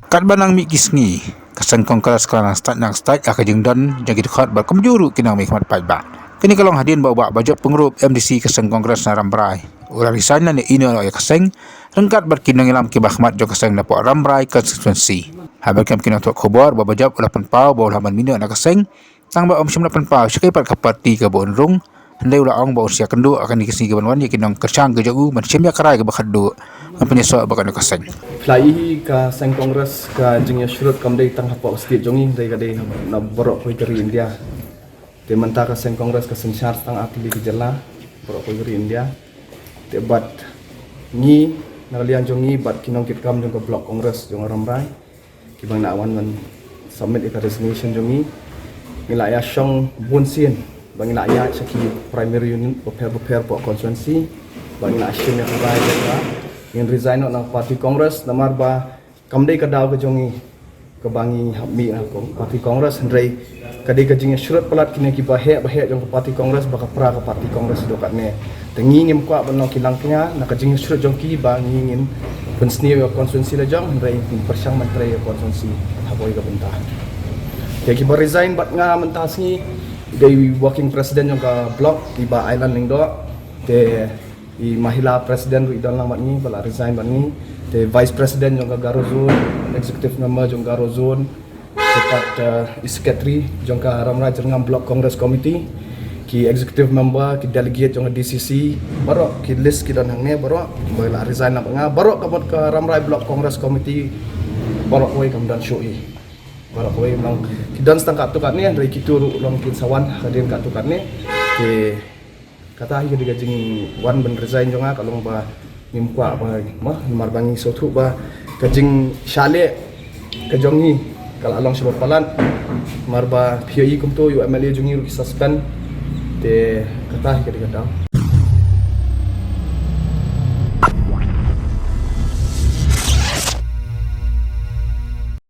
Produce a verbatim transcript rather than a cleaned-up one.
Katba nang mih ki sngi, ka seng Congress ka la nang stad nang stad ïa ka jingdon jong ki dkhot bad kumjuh ruh ki nongmihkhmat paidbah. Kane ka long hadien ba u Bah Bajop Pyngrope, M D C ka seng Congress na Rambrai, u la resign na ne ino ïa ka seng ryngkat bad ki nongïalam kiba khmat jong ka seng na poh Rambrai constituency. Haba kem ki nongthoh khubor, Bah Bajop u la pynpaw ba u la mih na ka seng tang ba um shym la pynpaw sha kaei pat ka parti kaba un rung. Hynrei u la ong ba un sa ïakynduh ha kine ki sngi kiban wan ïa ki nongkyrshan ka jong u ban shim ïa ka rai kaba khatduh ban pynïasoh bad kane ka seng. Phi la ïohi ka seng Congress ka jingïasyrut kam dei tang hapoh ka state jong ngi, hynrei ka dei na baroh kawei ka ri India. Te mynta ka seng Congress ka synshar tang ha tylli ki jylla baroh kawei ka ri India. Te bad ngi na ka liang jong ngi bad ki nongkitkam jong ka Block Congress jong ka Rambrai, kiba ngi la wan ban submit ïa ka resignation jong ngi, ngi la ïashong bun sien ba ngi la ïaid sha ki primary unit bapher bapher poh constituency ba ngi la shim ïa ka rai ba ngin resign noh na ka party Congress, namar ba kam dei ka daw ka jong ngi kaba ngi hap mih na ka party Congress, hynrei ka dei ka jingïasyrut palat kine kiba heh ba heh jong ka party Congress ba ka pra ka party Congress haduh katne. Te ngi ngim kwah ban long ki langkñia na ka jingïasyrut jong ki ba ngi ngin pynsniew ïa ka constituency la jong, hynrei ngin pyrshang ban trei ïa ka constituency ha kawei ka bynta. Te kiba resign bad nga mynta ka sngi, i dei i working president jong ka block, i Bah Ailan Lyngdoh. Te i Mahila President ruh i don lang bad ngi ba la resign bad ngi. Te Vice President jong ka Garo Zone, Executive Member jong Garo Zone, te pat, eh, i Secretary jong ka Rambrai Jyrngam Block Congress Committee, ki Executive Member, ki Delegate jong ka D C C, baroh ki list ki don hangne, baroh ba la resign lang bad nga, baroh ka bad ka Rambrai Block Congress Committee, baroh kawei kam don shuh hi. Baroh kawei, long ki don tang katto katne, hynrei kito ruh long kin sa wan hadien katto katne. Te kata hi ka dei ka jingwan ban resign jong nga, ka long ba ngim kwah ba, mo, namar ba ngi sngewthuh ba ka jingshah leh ka jong ngi ka la long shibun palat. Namar ba phi ïohi kumto, ïa u M L A jong ngi ruh ki suspend. Te kata hi ka dei ka daw.